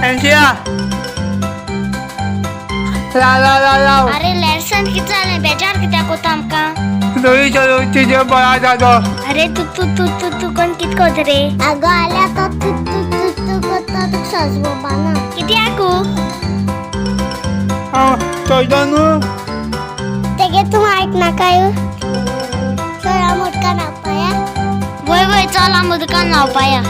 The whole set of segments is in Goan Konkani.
एनसिया राव राव राव राव. अरे लॅरसन कितें जालें? बेजार कित्याक कोता आमकां? दोरी चलो तिजे बरा जातो. अरे तू तू तू तू तू कोण कित कोत रे? अगो आल्या तो तू तू तू तू करता तुका सजमोपाना. कित्याकू? हांव चोयतो न्हू. तेगे तूं आयकनाकाय. चल आमी उदकान न्हांवपाया. वय वय चल आमी उदकान न्हांवपाया.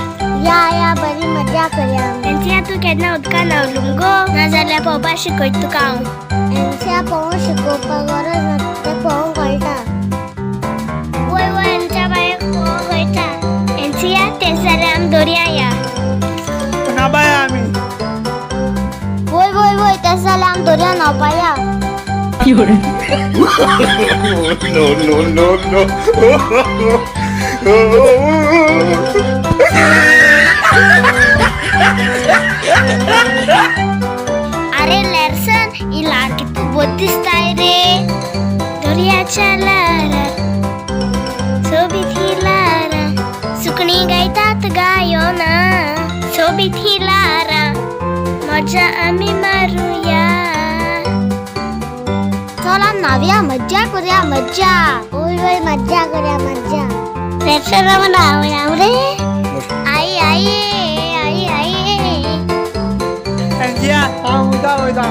या या बरी मजा करया आमी. एनसिया तूं केन्ना उदकान न्हांवलू मुगो? नाजाल्यार पोवपा शिकयता तुका हांव. एनसिया पोवंक शिकोवपाक गरज ना, तें पोवंक कळटा. वय वय एनसिया बायक पोवंक कळटा. एनसिया तें जाल्यार आमी दर्या या. ना बाय आमी. वय वय वय तशें जाल्यार आमी दर्या न्हांवपाया. No, no, no, no. अरे लॅरसन ही ल्हार कितू बोत दिसताय रे. दर्याच्या ल्हारार सोबीत ही ल्हारां, सुकणीं गायतात गायो ना. सोबीत ही ल्हारां, मजा आमी मारुया. चल आमी न्हांवया, मज्जा करुया मज्जा. वय वय मज्जा करुया मज्जा. लॅरसन आमी न्हांवया रे. आई आई आई आई. एनसिया हांव उदका वयता.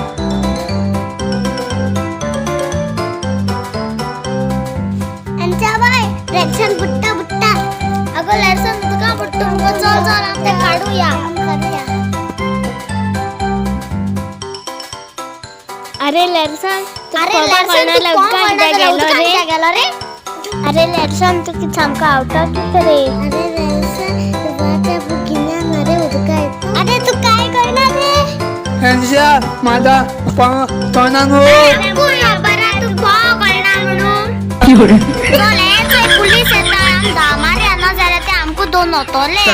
एनसिया बाय लॅरसन बुडटा बुडटा. अगो लॅरसन तुका बुडटा मुगो. चल चल आमी तें काडुया. काडुया. अरे लॅरसन अरे लॅरसन तूं पोवंक कळना जाल्यार उदकान कित्याक गेलो रे? अरे लॅरसन तूं कितें सामको आवटो कितें रे? अरे लॅरसन तुका त्या भुरग्यांक अरे उदका येता. अरे तूं काय कळना रे? एनसिया म्हाका पोवंक कळना न्हू. बरा तूं पोवंक कळना म्हणून. चल हे चोय पुलीस येता. आमी धांव मारया, ना जाल्यार ते आमकां दोन वतले.